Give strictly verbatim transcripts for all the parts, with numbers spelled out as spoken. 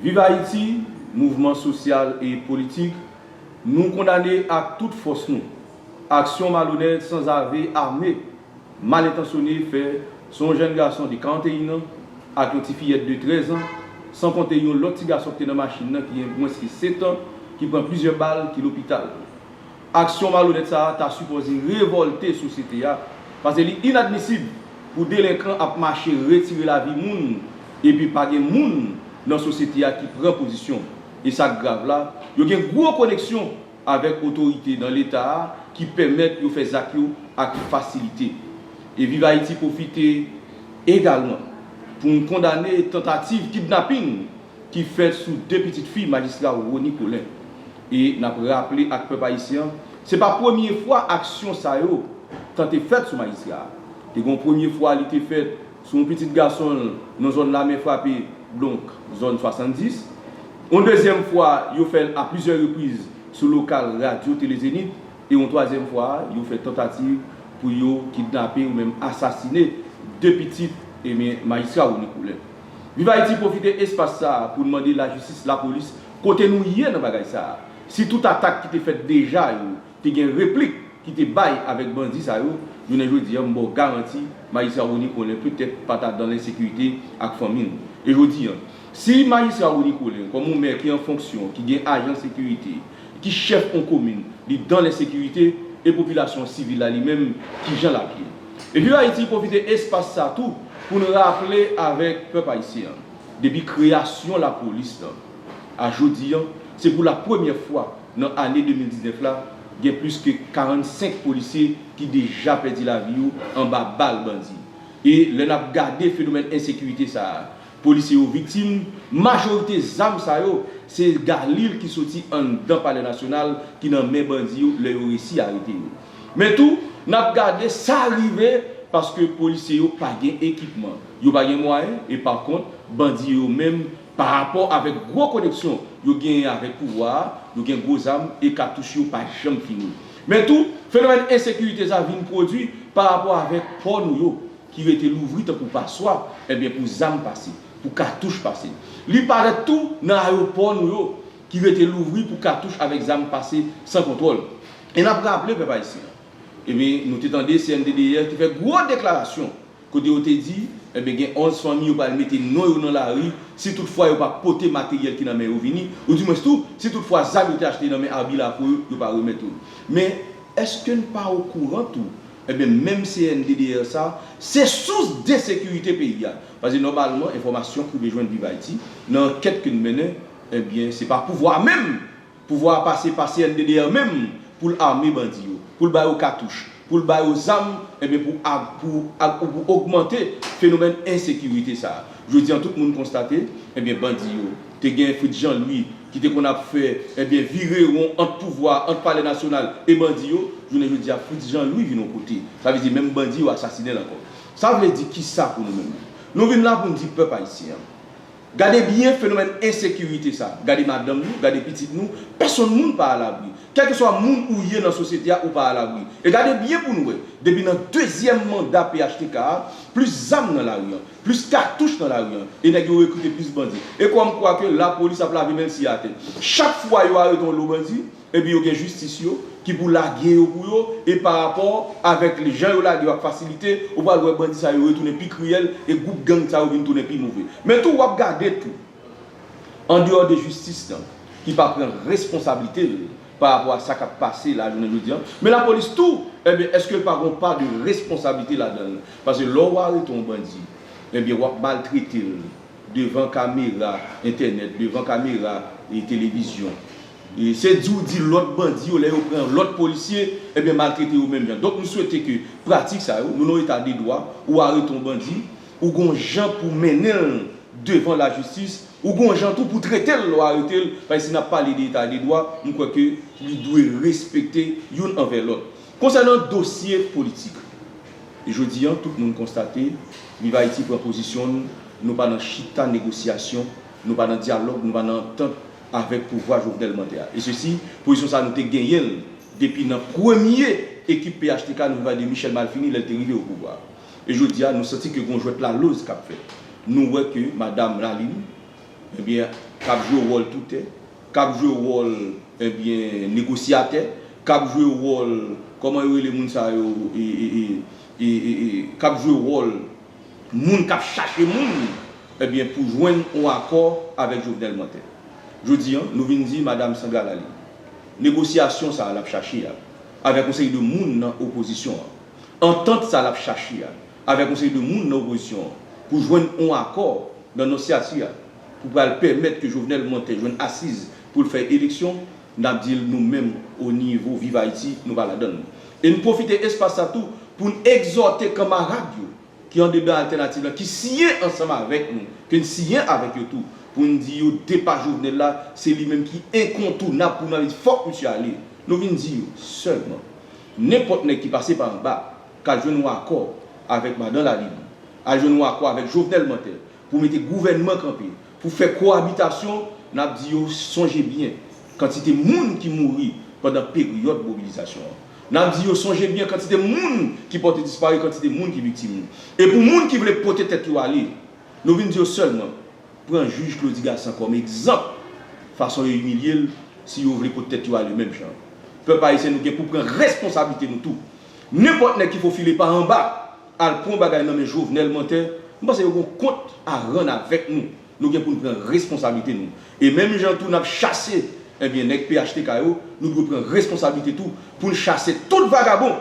Viv Ayiti, mouvman sosyal e politik, nou kondane ak tout fòs nou aksyon malonèt, sanzave, ame, mal entansyone fè sou yon jèn gason de karannteyen an ak yon ti fiyèt de trèz an, san konte yon lòt ti gason ki te nan machin nan ki gen mwens ke sèt an, ki pran plizyè bal, ki lopital. Aksyon malonèt sa a ta sipòze revòlte sosyete a, paske li inadmisib pou delenkan ap mache retire lavi moun, epi pa gen moun nan sosyete a ki pran pozisyon. E sa k grav la, yo gen gwo koneksyon avèk otorite nan Leta a ki pèmèt yo fè zak yo ak fasilite. E Viv Ayiti pwofite egalman pou n kondane tantativ kidnaping ki fèt sou de pitit fi majistra Rony Colin. E n ap raple ak pèp ayisyen an, se pa premye fwa aksyon sa yo tante fèt sou majistra a. Te gen yon premye fwa li te fèt sou yon pitit gason l nan zòn Lamen Frape, donk zòn swasanndis. Yon dezyèm fwa, yo fè l a plizyè repriz sou lokal Radyo Tele Zenith. E yon twazyèm fwa, yo fè tantativ pou yo kidnape ou menm asasine de pitit, ebyen, majistra Rony Colin. Viv Ayiti pwofite espas sa a pou n mande lajistis, lapolis, kote nou ye nan bagay sa a. Si tout atak ki te fèt deja yo te gen replik ki te bay avèk bandi sa yo, jounen jodi a, m ba w garanti, majistra Rony Colin petèt pa ta dan lensekirite ak fanmi l. E jodi a, si majistra Rony Colin, kòm yon mè ki an fonksyon, ki gen ajan sekirite, ki chèf yon komin, li dan lensekirite, e popilasyon sivil la li menm, kijan l ap ye? E Viv Ayiti pwofite espas sa tou pou n raple avèk pèp ayisyen an, depi kreyasyon lapolis lan a jodi a, se pou la premyè fwa nan ane de mil diznèf la, gen plis ke karannsenk polisye ki deja pèdi lavi yo anba bal bandi. E lè n ap gade fenomèn ensekirite sa a, polisye yo viktim, majorite zam sa yo, se galil ki soti anndan Palè Nasyonal ki nan men bandi yo lè yo resi arete yo. Men tou, n ap gade sa rive paske polisye yo pa gen ekipman, yo pa gen mwayen, e pa kont, bandi yo menm, parapò avèk gwo koneksyon yo genyen avèk pouvwa a, yo gen gwo zam e katouch yo pa janm fini. Men tou, fenomèn ensekirite sa vin pwodui parapò avèk pò nou yo ki rete louvri tankou paswa, ebyen pou zam pase, pou katouch pase. Li parèt tou nan ayewopò nou yo ki rete louvri pou katouch avèk zam pase san kontwòl. E n ap raple pèp ayisyen an, ebyen nou te tande C N D D R te fè gwo deklarasyon kote yo te di, ebyen gen onz fanmi yo pral mete non yo nan lari si toutfwa yo pa pote materyèl ki nan men yo vini, oudimwens tou, si toutfwa zam yo te achte nan men Arby Lacour yo, yo pa remèt yo. Men, èske n pa okouran tou, ebyen, menm C N D D R sa, se sous de sekirite peyi a. Paske nòmalman, enfòmasyon k rive jwenn Viv Ayiti, nan ankèt ke n mennen, ebyen, se pa pouvwa a menm. Pouvwa a pase pa C N D D R menm pou l ame bandi yo, pou l ba yo katouch, pou l ba yo zam, ebyen, pou ag-, pou ag-, pou ogmante fenomèn ensekirite sa a. Jodi a, tout moun konstate, ebyen, bandi yo te gen Fritz Jean Louis ki te konn ap fè, ebyen, vire won ant pouvwa a, ant Palè Nasyonal e bandi yo. Jounen jodi a, Fritz Jean Louis vin yon kote. Sa vle di menm bandi yo asasinen l ankò. Sa vle di kisa pou nou menm? Nou vin la pou n di pèp ayisyen an, gade byen fenomèn ensekirite sa. Gade madanm nou, gade pitit nou, pèsonn moun pa alabri. Kèlkeswa moun ou ye nan sosyete a, ou pa alabri. E gade byen pou n wè, depi nan dezyèm manda P H T K a, plis zam nan lari an, plis katouch nan lari an, e nèg yo rekrite plis bandi. E kwè m kwè ke lapolis ap lave men l si atè. Chak fwa yo arete yon lo bandi, epi yo gen jistis yo ki pou lage yo pou yo, e parapò avèk jan yo lage yo ak fasilite, ou pral wè bandi sa yo retounen pi kriyèl, e gwoup gang sa yo vin tounen pi move. Men tou, w ap gade tou, andeyò de jistis lan, ki pa pran responsablite l parapò a sa k ap pase la jounen jodi a. Men lapolis tou, ebyen, èske l pa gen yon pa de responsablite ladan l? Paske lè w arete yon bandi, ebyen, w ap maltrete l devan kamera entènèt, devan kamera, e, televizyon. E se di w di lòt bandi yo, lè yo pran lòt polisye, ebyen, maltrete yo menm jan. Donk, nou swete ke pratik sa yo, nou nan yon eta de dwa, ou arete yon bandi, ou gon jan pou mennen l devan lajistis, ou gon jan tou pou trete l lè w arete l, paske si n ap pale de eta de dwa, m kwè ke li dwe respekte youn anvè lòt. Konsènan dosye politik, jodi a, tout moun konstate, Viv Ayiti pran pozisyon n, nou pa nan chita negosyasyon, nou pa nan dyalòg, nou pa nan antant avèk pouvwa Jovenel Moïse a. E sesi, pozisyon sa a nou te genyen l depi nan premye ekip P H T K nou vin pale de Michel Malfini lè l te rive o pouvwa. E jodi a, nou santi ke gon jwèt laloz k ap fèt. Nou wè ke madanm Lalin, ebyen, k ap jwe wòl toutè, k ap jwe wòl, ebyen, negosyatè, k ap jwe wòl, kòman yo rele moun sa yo, e, e, e, e, e, e, k ap jwe wòl moun k ap chache moun, ebyen, pou jwenn yon akò avèk Jovenel Mantè. Jodi a, nou vin di madanm Sandra Lalin, negosyasyon sa a l ap chache a, avèk yon seri de moun nan opozisyon an, antant sa l ap chache a, avèk yon seri de moun nan opozisyon an, pou jwenn yon akò nan nosyati a, pou pral pèmèt ke Jovenel Mantè jwenn asiz pou l fè eleksyon, n ap di l nou menm, o nivo Viv Ayiti, nou pa ladann. E n pwofite espas sa tou pou n egzòte kanmarad yo ki andedan Altènativ la, ki siyen ansanm avèk nou, ke n siyen avèk yo tou, pou n di yo depa Jovenel la, se li menm ki enkontounab pou n al di fòk misye ale. Nou vin di yo sèlman, nenpòt nèg ki pase pa anba, k al jwenn yon akò avèk madan Lalin, al jwenn yon akò avèk Jovenel Mantè, pou mete gouvènman kanpe, pou fè kowabitasyon, n ap di yo sonje byen kantite moun ki mouri pandan peryòd mobilizasyon an. N ap di yo sonje byen kantite moun ki pòte disparet, kantite moun ki viktim. E pou moun ki vle pote tèt yo ale, nou vin di yo sèlman, pran jij Claudy Gassant kòm egzanp, fason yo imilye l, si yo vle pote tèt yo ale menm jan. Pèp ayisyen, nou gen pou pran responsablite nou tou. Nenpòt nèg ki fofile pa anba, al pran bagay nan men Jovenel Mantè, m panse yo gon kont a rann avèk nou. Nou gen pou n pran responsablite nou. E menm jan tou n ap chase, ebyen, nèg P H T K yo, nou dwe pran responsablite tou pou n chase tout vagabon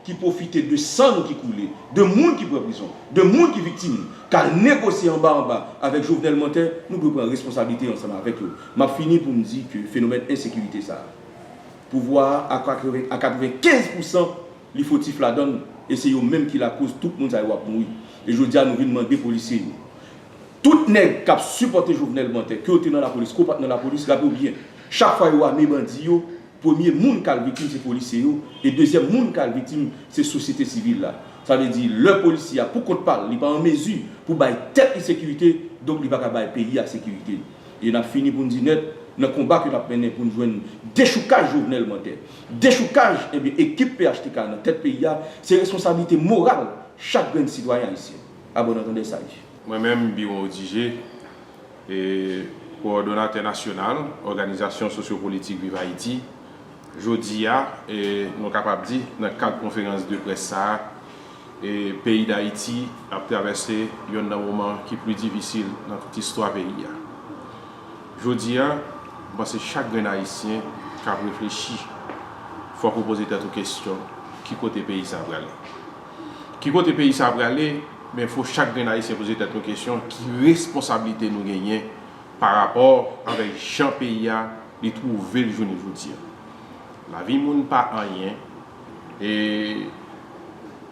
ki pwofite de san nou ki koule, de moun ki pran prizon, de moun ki viktim, k al negosye anba anba avèk Jovenel Mantè, nou dwe pran responsablite ansanm avèk yo. M ap fini pou m di ke fenomèn ensekirite sa a, pouvwa a, a katreven, a katrevenkenz pousan, li fotif ladan l, e se yo menm ki lakoz tout moun sa yo ap mouri. E jodi a, nou vin mande polisye yo, tout nèg k ap sipòte Jovenel Mantè, ke w te nan lapolis, ke w pa t nan lapolis, raple w byen, chak fwa yo ame bandi yo, premye moun k al viktim se polisye yo, e dezyèm moun k al viktim se sosyete sivil la. Sa vle di, lè polisye a, pou kont pa l, li pa an mezi pou bay tèt li sekirite, donk li pa ka bay peyi a sekirite. E n ap fini pou n di nèt, nan konba ke n ap mennen pou n jwenn dechoukaj Jovenel Mantè, dechoukaj, ebyen, ekip P H T K nan tèt peyi a, se responsablite moral chak grenn sitwayen ayisyen. A bon antandè, saj. Mwen menm, Biron Odigé, e, kowòdonatè nasyonal Òganizasyon Sosyopolitik Viv Ayiti, jodi a, e, nou kapab di, nan kad konferans de près sa a, e, peyi Dayiti ap travèse yonn nan moman ki pli difisil nan tout istwa peyi a. Jodi a, m panse chak grenn Ayisyen k ap reflechi, fòk ou poze tèt ou kesyon, ki kote peyi sa a prale? Ki kote peyi sa a prale? Men fò chak grenn Ayisyen poze tèt nou kesyon, ki responsablite nou genyen pa rapò avèk jan peyi a li twouve l jounen jodi a? Lavi moun pa anyen, e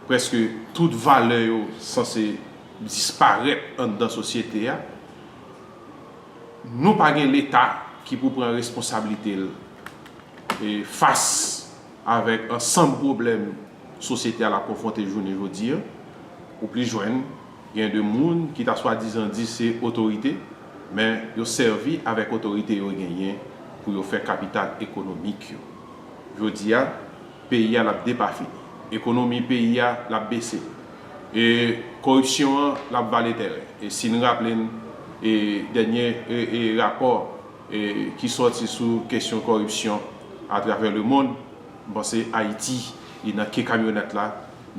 prèske tout valè yo sanse disparèt anndan sosyete a. Nou pa gen Leta ki pou pran responsablite l, e, fas avèk ansanm pwoblèm sosyete a l ap konfwonte jounen jodi a. Ou plis jwenn, gen de moun ki ta swadizan di se otorite, men yo sèvi avèk otorite yo genyen pou yo fè kapital ekonomik yo. Jodi a, peyi a l ap depafini. Ekonomi peyi a l ap bese. E koripsyon an l ap vale tèren. E si n raple n, e dènye, e, e rapò, e, ki sòti sou kesyon koripsyon atravè lemonn, m panse Ayiti, li nan ke kamyonèt la,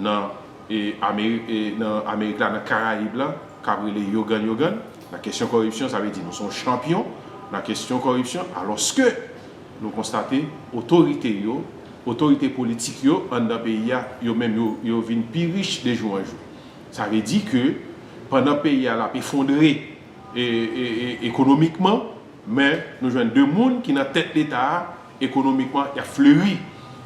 nan, e, Ameri-, e, nan Amerik la, nan Karayib la, k ap rele yogann yogann. Nan kesyon koripsyon, sa vle di nou se yon chanpyon nan kesyon koripsyon, alòske nou konstate otorite yo, otorite politik yo anndan peyi a, yo menm yo, yo vin pi rich de jou an jou. Sa vle di ke pandan peyi a l ap efondre, e, e, e, ekonomikman, men nou jwenn de moun ki nan tèt Leta a, ekonomikman, y ap fleri.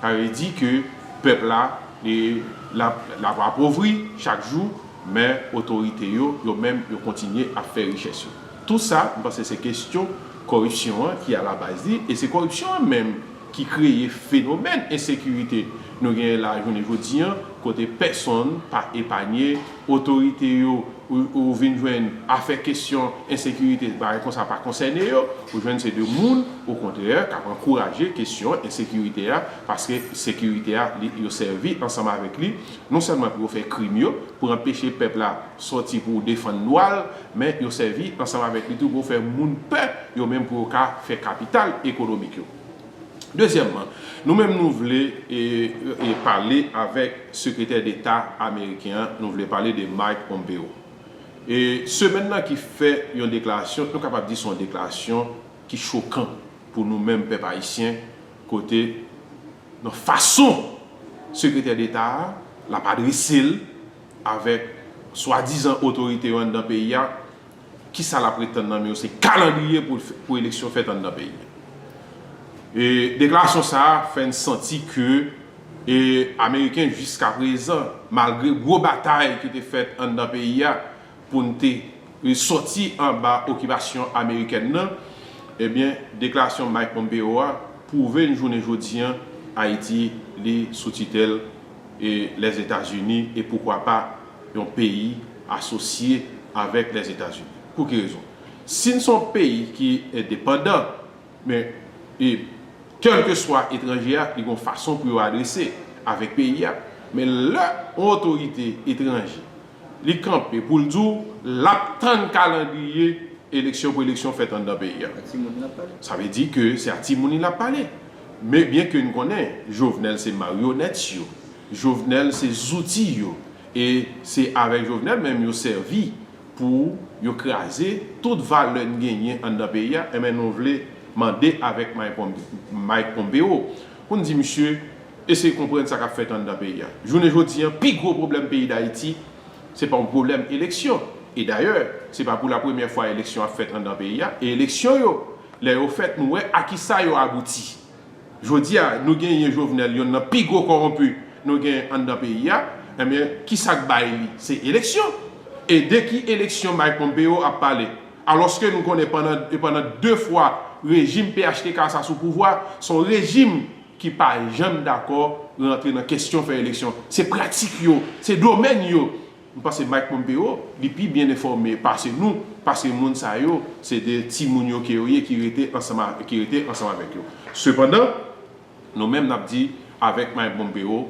Sa vle di ke pèp la, e, l ap, l ap apovri chak jou, men otorite yo, yo menm, yo kontinye ap fè richès yo. Tou sa, m panse se kesyon koripsyon an ki alabaz li, e se koripsyon an menm ki kreye fenomèn ensekirite nou genyen la jounen jodi an, kote pèsonn pa epanye, otorite yo, ou, ou vin jwenn afè kesyon ensekirite, bagay konsa pa konsène yo, ou jwenn se de moun, okontrè, k ap ankouraje kesyon ensekirite a, paske sekirite a, li, yo sèvi ansanm avèk li, non sèlman pou yo fè krim yo, pou anpeche pèp la sòti pou defann dwa l, men yo sèvi ansanm avèk li tou pou yo fè moun pè, yo menm pou yo ka fè kapital ekonomik yo. Dezyèmman, nou menm nou vle e, e pale avèk sekretè deta ameriken an, nou vle pale de Mike Pompeo. E semèn nan ki fè yon deklarasyon, nou kapab di se yon deklarasyon ki chokan pou nou menm pèp ayisyen, kote nan fason sekretè deta a, l ap adrese l avèk swadizan otorite yo anndan peyi a, kisa l ap ret tann nan men yo, se kalandriye pou, pou eleksyon fèt anndan peyi a. E deklarasyon sa a fè n santi ke e, Ameriken jiskaprezan, malgre gwo batay ki te fèt anndan peyi a pou n te e, sòti anba okipasyon amerikèn nan, ebyen, deklarasyon Mike Pompeo a pwouve n jounen jodi an, Ayiti, li sou titèl e, Lèzetazini e poukwa pa yon peyi asosye avèk Lèzetazini. Pou ki rezon? Si n se yon peyi ki endepandan, men e, kèlkeswa etranje a, li gen yon fason pou yo adrese avèk peyi a. Men lè yon otorite etranje, li kanpe pou l di w l ap tann kalandriye eleksyon pou eleksyon fèt anndan peyi a. Sa vle di ke se a timoun li l ap pale. Men byen ke n konnen, Jovenel se maryonèt yo, Jovenel se zouti yo, e se avèk Jovenel menm yo sèvi pou yo kraze tout valè n genyen anndan peyi a, enben nou vle mande avèk Mike Pom-, Mike Pompeo, pou n di misye, eseye konprann sa k ap fèt anndan peyi a. Jounen jodi an, pi gwo pwoblèm peyi Dayiti, se pa yon pwoblèm eleksyon. E dayè, se pa pou la premyè fwa eleksyon ap fèt anndan peyi a. E eleksyon yo, lè yo fèt, nou wè a kisa yo abouti. Jodi a, nou genyen Jovenel, yonn nan pi gwo kòwonpi nou genyen anndan peyi a. Ebyen, kisa k bay li? Se eleksyon. E de ki eleksyon Mike Pompeo ap pale? Alòske nou konnen pandan, pandan de fwa rejim P H T K sa sou pouvwa, se yon rejim ki pa janm dakò rantre nan kesyon fè eleksyon. Se pratik yo, se domèn yo. M panse Mike Pompeo, li pi byen enfòme pase nou, paske moun sa yo, se de timoun yo ke yo ye ki rete ansanm a, ki rete ansanm avèk yo. Sepandan, nou menm n ap di avèk Mike Pompeo,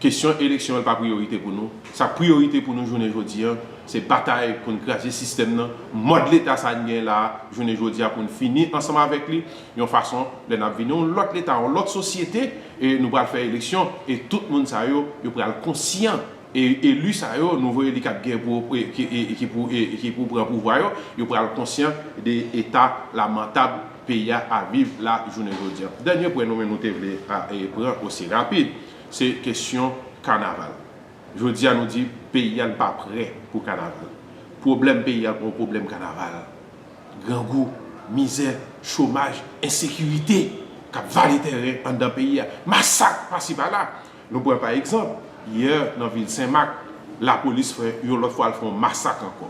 kesyon eleksyon an pa priyorite pou nou. Sa k priyorite pou nou jounen jodi an, se batay pou n kraze sistèm nan, mòd leta sa n gen la a, jounen jodi a pou n fini ansanm avèk li, yon fason, lè n ap vini yon lòt leta, yon lòt sosyete, e nou pral fè eleksyon, e tout moun sa yo, yo pral konsyan e eli sa yo, nouvo eli k ap gen pou, e, ki, e, e ki pou, e, e ki pou pran pouvwa yo, yo pral konsyan de eta lamantab peyi a ap viv la jounen jodi a. Dènye pwen nou menm nou te vle a, e, pran osi rapid, se kesyon kanaval. Jodi a nou di peyi a n pa prè pou kanaval. Pwoblèm peyi a pa yon pwoblèm kanaval. Grangou, mizè, chomaj, ensekirite k ap vale tèren anndan peyi a. Masak pasi pala. Nou pran pa egzanp, yè nan vil Senmak, lapolis fè yon lòt fwa al fè yon masak ankò.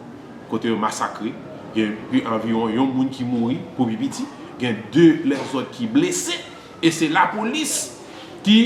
Kote yo masakre, gen pi anviwon yon moun ki mouri pou pi piti, gen de lèzòt ki blese, e se lapolis ki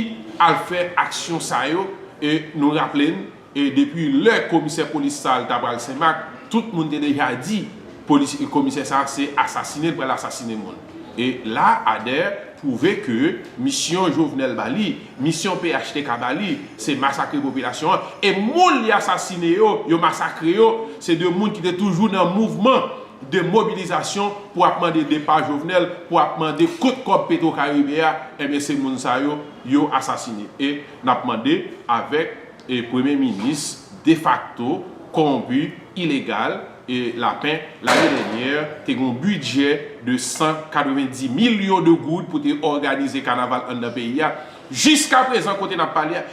al fè aksyon sa yo, e nou raple n, e depi lè komisè polis sa a l ta pral Senmak, tout moun te deja di polis, komisè sa a se asasine l pral asasine moun. E la, Ader pwouve ke misyon Jovenel ba li, misyon P H T K ba li, se masakre popilasyon an. E moun li asasine yo, yo masakre yo, se de moun ki te toujou nan mouvman de mobilizasyon pou ap mande depa Jovenel, pou ap mande kot kòb Petro Caribe a, ebyen se moun sa yo, yo asasine. E n ap mande avèk e premye minis defakto, kòwonpi, ilegal, e Lapen, lane dènyè, te gen yon bidjè de san katrevenndis milyon de goud pou te òganize kanaval anndan peyi a. Jiskaprezan, kote n ap pale a,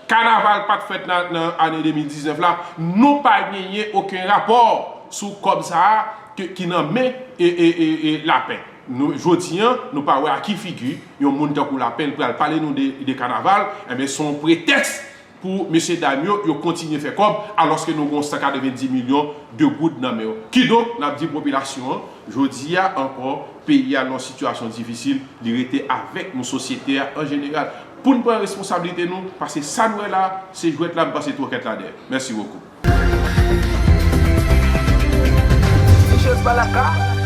kanaval pa t fèt nan, nan ane de mil diznèf la. Nou pa genyen okenn rapò sou kòb sa a ke, ki nan men e, e, e, e Lapen. Nou, jodi a, nou pa wè a ki figi yon moun tankou Lapen pral pale nou de, de kanaval, enben, se yon pretèks pou mesye dam yo, yo kontinye fè kòb, alòske nou gen yon san katrevenndis milyon de goud nan men yo. Kidonk, n ap di popilasyon an, jodi a ankò, peyi a nan yon sitiyasyon difisil, li rete avèk nou sosyete a an jeneral. Pou n pran responsablite nou, paske sa n wè la, se jwèt la, m panse twokèt la dèyè. Mèsi bokou. Michel Balaka.